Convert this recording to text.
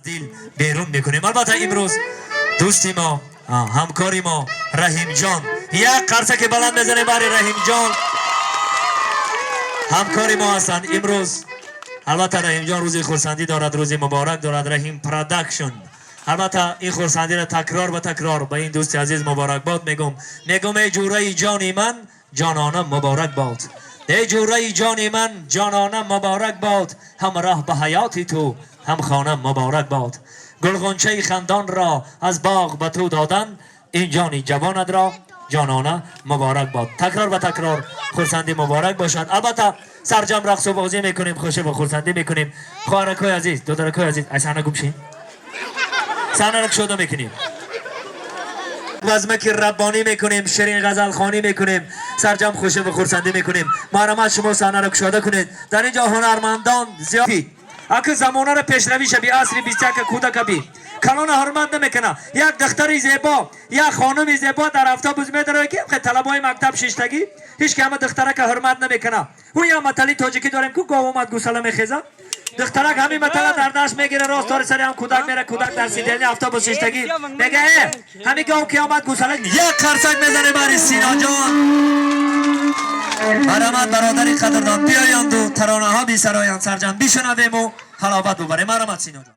Дил берун мекунем. Албатта, имрӯз дӯсти мо, ҳамкори мо Раҳимҷон, як қарсаки баланд мезанем бари Раҳимҷон, ҳамкори мо ҳастанд имрӯз. Албатта, Раҳимҷон рӯзи хурсандӣ дорад, рӯзи муборак дорад. Раҳим Продакшн, албатта, ин хурсандиро такрор ба такрор ба ин дӯсти азиз муборакбод мегӯм. Мегӯм: эй ҷӯраи ҷони ман, ҷонона, муборак бод. Эй ҷӯраи ҷони ман, ҷонона, муборак бод. Ҳам роҳ ба ҳаёти ту, ҳам хона муборак бод. Гулғунчаи хандонро аз боғ ба ту додан, ин ҷони ҷавонатро, ҷонона, муборак бод. Такрор ба такрор хурсандӣ муборак бошад. Албатта, сарҷам рақсу бозӣ мекунем, хушӣ ва хурсандӣ мекунем. Хоҳаракҳои азиз, додаракҳои азиз, ай саҳна гумшин, саҳнаро кушода мекунем, вазмаки раббонӣ мекунем, ширин ғазалхонӣ мекунем, сарҷам хушӣ ва хурсандӣ мекунем. Марҳамат, шумо саҳнаро кушода кунед. Дар ин ҷо ҳунармандон зиёд. Аки замонаро пешравӣ шаби, асри 21, кӯдака би калона ҳурмат намекуна. Як духтари зебо, як хонуми зебо дар автобус медарояд, ки талабои мактаб шиштагӣ, ҳеч ки ҳама духтарака ҳурмат намекуна. Ӯ як матали тоҷикӣ дорем ку: гов омад, гусала мехезад. Духтарак ҳамин матала дар даст мегира, рост тори сари ҳам кӯдак мера. Кӯдак дар сиденье автобус шиштагӣ, мега: э, ҳамин гов ки омад, гусала. Як қарсак мезанем бари Синоҷон. Марҳамат, бародари қадрдон, биёянду таронаҳо бисароянд, сарҷам бишунавему ҳаловат бубарем. Марҳамат, Синоҷон.